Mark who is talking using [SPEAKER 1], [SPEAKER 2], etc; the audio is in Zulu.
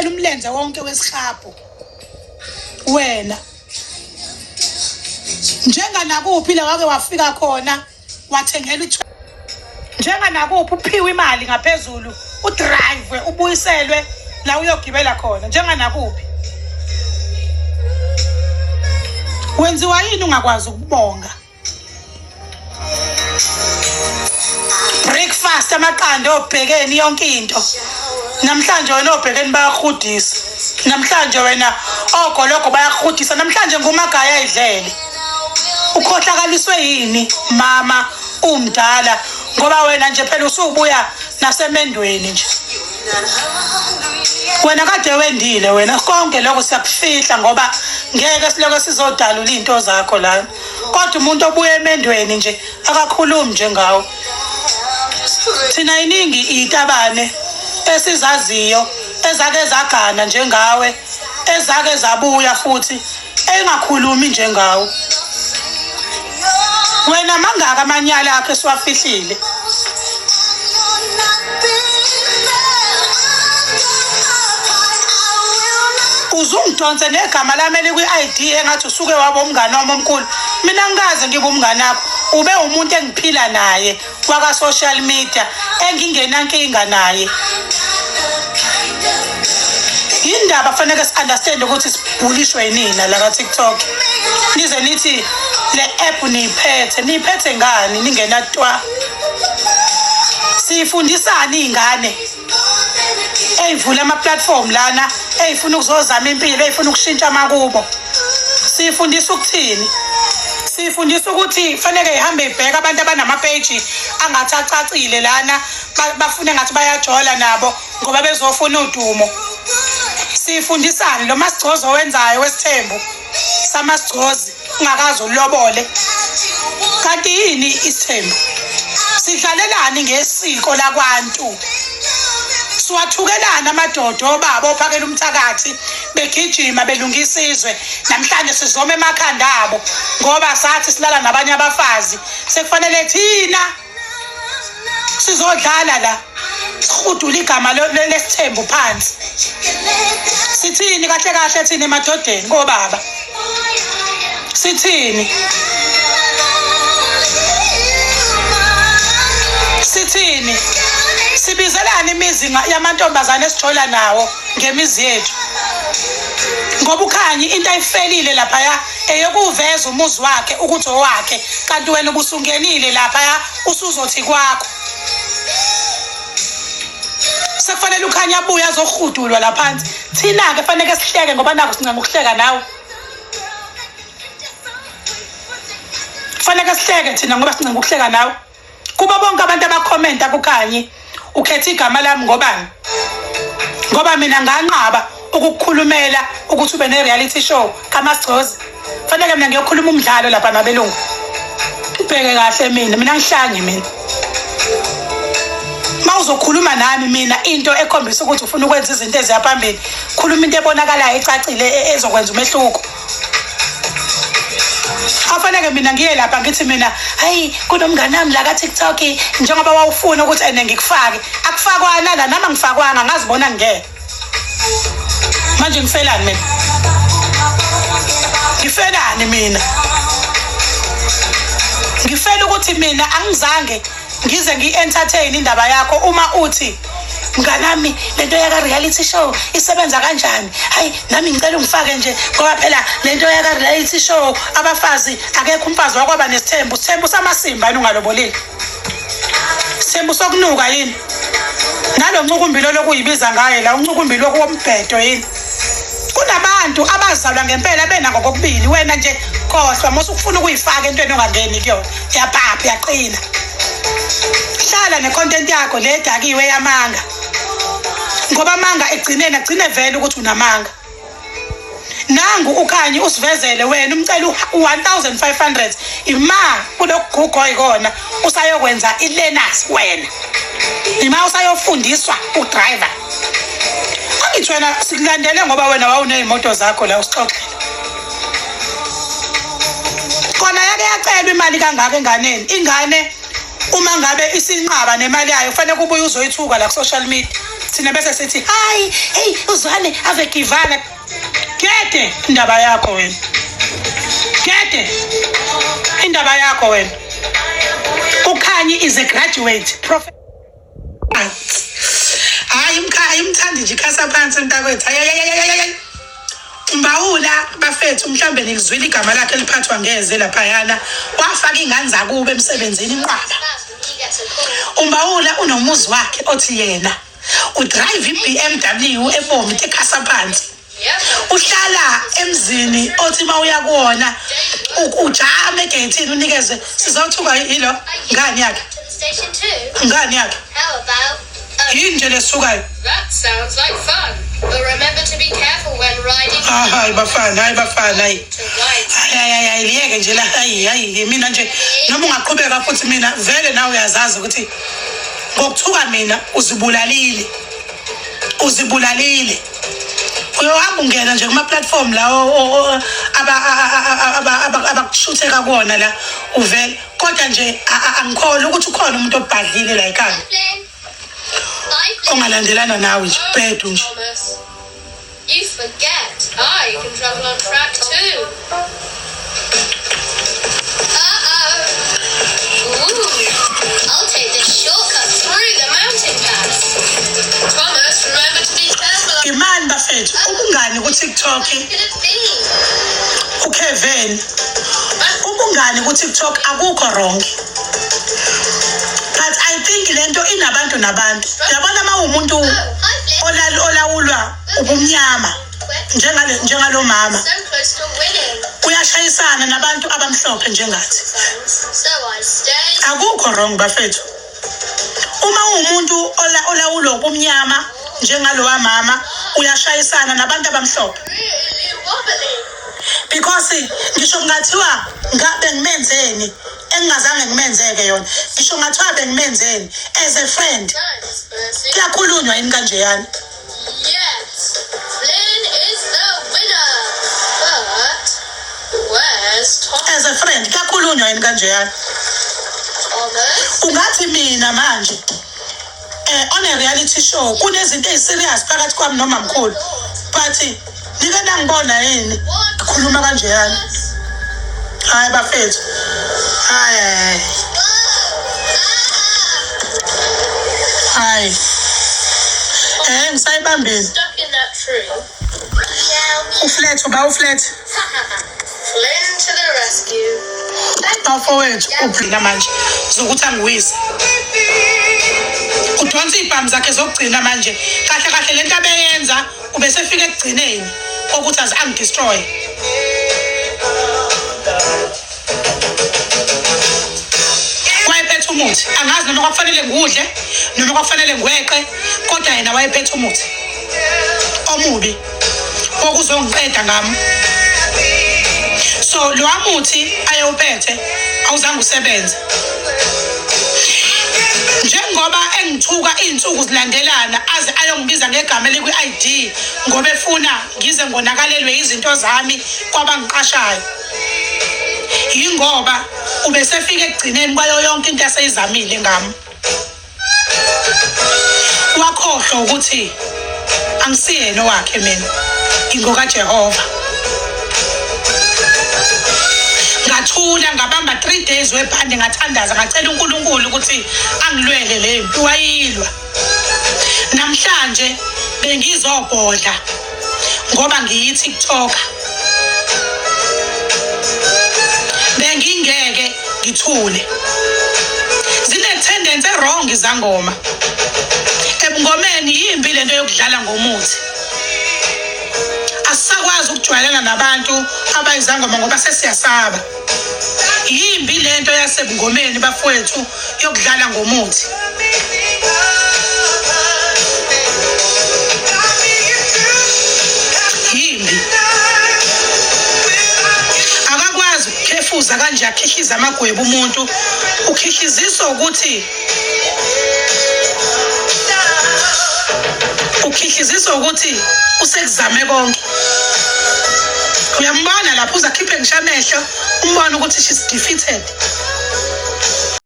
[SPEAKER 1] Uthela umlenze wonke wesihabhu wena. Njenganakuphi la wake wafika khona wathengela njenganakuphi uphiwe imali ngaphezulu udrive ubuyiselwe la uyogibela khona njenganakuphi wenziwa yini ungakwazi ukubonga breakfast amaqanda obhekeni yonke into namhlanje wena obhekeni bayahudisa namhlanje wena ogologo bayahudisa namhlanje ngumagaya ayidlele ukhohlakaliswe yini mama umdala ngoba wena nje phela usubuya nasemendweni nje wena kade wendile wena konke lokho siyakufihla ngoba ngeke siloko sizodalula iy'nto zakho la kodwa umuntu obuya emendweni nje akakhulumi njengawo thina iningi iyitabane esizaziyo ezake zagana njengawe ezake zabuya futhi engakhulumi njengawe wena mangaka amanyala akhe esiwafihlile uzungidonse negama lami elikwi-ID engathi usuke waba umngane wami omkhulu mina ngikaze ngibe umngane wakho ube umuntu engiphila naye waka-social media engingenankinga naye yindaba faneke si-understand ukuthi sibhulishwe yinina la ka-tiktok nize nithi le app niyiphethe niyiphethe ngani ningenatwa siyifundisani iy'ngane eyivula ama-platform lana eyifuna ukuzozama impilo eyifuna ukushintsha amakubo siyifundisa ukuthini siyifundisa ukuthi faneke ihambe ibheke abantu abanamapeji angathi acacile lana bafune ngathi bayajola nabo ngoba bezofuna udumo siyifundisani lo masigcozi owenzayo wesithembu samasigcozi ungakaze ulobole kanti yini isithembu sidlalelani ngesiko lakwantu siwathukelana amadoda obaba ophakela umthakathi begijima belungisa izwe namhlanje sizoma emakhanda abo ngoba sathi silala nabanye abafazi sekufanele thina sizodlala la sihudula igama lesithembu phansi sithini kahle kahle thina emadodeni kobaba sithini sithini sibizelani imizi yamantombazane esijola nawo ngemizi yethu ngoba ukhanyi into ayifelile laphaya eyokuveza umuzi wakhe ukuthi owakhe kanti wena ubusungenile laphaya usuzothi kwakho sekufanele ukhanya abuye azohudulwa laphansi thina-ke faneke sihleke ngoba naku sincama ukuhleka nawe faneke sihleke thina ngoba sincama ukuhleka nawe kubo bonke abantu abakhomenta kukhanyi ukhetha igama lami ngobani ngoba mina nganqaba ukukukhulumela ukuthi ube ne-reality show kamasgcozi fanele mina ngiyokhuluma umdlalo lapha nabelungu ubheke kahle mina mina ngihlanyi mina uma uzokhuluma nami mina into ekhombisa ukuthi ufuna ukwenza izinto eziya phambili khuluma into ebonakalayo ecacile e, ezokwenza umehluko afaneke mina ngiye lapha ngithi mina hayi kunomngane wami la ka-tiktok njengoba wawufuna ukuthi ene ngikufake akufakwana la nami angifakwanga ngazibona ngingeke manje ngifelani mina ngifelani mina ngifela ukuthi mina angizange ngize ngiyi-entertain indaba yakho uma uthi mnganami lento yaka-reality show isebenza kanjani hayi nami ngicela ungifake nje ngoba phela lento yaka-reality show abafazi akekho umfazi wakwaba nesithembu sithembu samasimba yini ungalobolile sithembu sokunuka yini nalo ncukumbilo lokuyibiza ngaye la uncukumbilo wombhedo yini kunabantu abazalwa ngempela benako kokubili wena nje khohlwa mose ukufuna ukuyifaka entweni ongangeni kuyona yaphapha yaqina hlala necontent yakho le edakiwe yamanga ngoba amanga ekugcineni agcine vele ukuthi unamanga nangu ukhanyi usivezele wena umcela u-1500 ima kulokuguga oyikona usayokwenza i-learners wena ima usayofundiswa udriver angithi wena sikulandele ngoba wena wawuney'moto zakho la usixoxela kona yake yacelwa imali kangaka enganeni ingane uma ngabe isinqaba nemali yayo kufanele kubuye uzoyithuka la ku-social media Thina bese sithi hayi, hey uzwane ave givana. Gede indaba yakho wena. Gede indaba yakho wena. Ukhanyi is a graduate prof. Hayi umkhaya umthandi nje ikhasa phansi mntakwethu. Hayi. Mbawula bafethu mhlambe nilizwile igama lakhe liphathwa ngeze laphayana wafaka ingane zakubo emsebenzini inqwaba. Umbawula unomuzi wakhe othi yena udrive i-BMW ebomvu ekhasa phansi. Uhlala emzini othi uma uya kuwona ujame egeyithini unikeze sizothuka yilo ngani yakhe ngani yakhe yini nje lesukayo. Ah, hayi bafana, hayi bafana, hayi hayi hayi hayi liyeke nje la, hayi hayi mina nje noma ungaqhubeka futhi mina vele nawe uyazazi ukuthi ngokuthuka mina uzibulalile, uzibulalile. Uyohamba ungena nje kuma-platform lawo abakushutheka kuwona la uvele, kodwa nje angikholwa ukuthi ukhona umuntu obhadlile la ekhaya ongalandelana nawe nje bhedu nje.
[SPEAKER 2] You forget I can travel on track too. Uh-oh. Ooh, I'll take this shortcut through the mountain pass. Thomas, remember to be careful.
[SPEAKER 1] Imani bafethu, ubungani ku-TikTok.
[SPEAKER 2] Could it be?
[SPEAKER 1] uKevin, ubungani ku-TikTok akukho wrong, but I think lento inabantu nabantu, uyabona. Uma uwumuntu
[SPEAKER 2] Oh, hi Flynn.
[SPEAKER 1] Olawulwa ubumnyama njengale njengalo mama,
[SPEAKER 2] So close to winning.
[SPEAKER 1] uyashayisana nabantu abamhlophe njengathi.
[SPEAKER 2] So I stay.
[SPEAKER 1] Akukho wrong bafethu uma uwumuntu olawulwa ubumnyama njengalowa mama, uyashayisana nabantu abamhlophe.
[SPEAKER 2] Really wobbly.
[SPEAKER 1] Because ngisho kungathiwa ngabe ngimenzeni engingazange ngimenzeke yona, ngisho kungathiwa bengimenzeni as a friend,
[SPEAKER 2] Thanks, Percy.
[SPEAKER 1] kuyakhulunywa yini kanjeyana?
[SPEAKER 2] Yes, Flynn is the winner. But where's Tom?
[SPEAKER 1] As a friend kuyakhulunywa yini kanjeyana?
[SPEAKER 2] Thomas?
[SPEAKER 1] Ungathi mina manje on a reality show kunezinto eziserious phakathi kwami nomamkhulu, but nike nangibona yini ngikhuluma kanjeyana? Hayi bafethu, hayi hayi hayi, ngisayibambile.
[SPEAKER 2] Stuck in that tree.
[SPEAKER 1] Uflat uba uflat.
[SPEAKER 2] Flynn to the rescue.
[SPEAKER 1] Bafowethu, ugcina manje zokuthi angiwise, udonsa iy'bhamu zakhe zokugcina manje. Kahle kahle lento abeyenza ubesefika ekugcineni kokuthi aze angidestroy. Wayephethe umuthi, angazi noma kwakufanele ngiwudle noma kwakufanele ngiweqe, kodwa yena wayephethe umuthi omubi okuzongiqeda ngami. So lowa muthi ayewuphethe awuzange usebenze njengoba engithuka iy'nsuku zilandelana aze ayongibiza ngegama elikwi-ID ngoba efuna ngize ngonakalelwe izinto zami kwabangiqashayo, yingoba ubesefika ekugcineni kwayo yonke into aseyizamile ngami. Wakhohlwa ukuthi angisiyena owakhe, mina ngingokaJehova. Ngathula, ngabamba 3 days webhande, ngathandaza, ngacela uNkulunkulu ukuthi angilwele le mpi. Wayilwa. Namhlanje bengizobhodla ngoba ngiyi-TikToker, bengingeke ngithule. Zine-tendency e-wrong izangoma ebungomeni, yimbi lento yokudlala ngomuthi. Asisakwazi ukujwayelana nabantu abayizangoma ngoba sesiyasaba. Yimbi lento yasebungomeni bafowethu yokudlala ngomuthi. Yimbi, akakwazi ukukhefuza kanje akhihliza amagwebu. Umuntu ukhihliziswa ukuthi ukhihliziswa ukuthi usekuzame konke. Uyambona lapho uze akhiphe ngisho amehlo, umbone ukuthi she's defeated.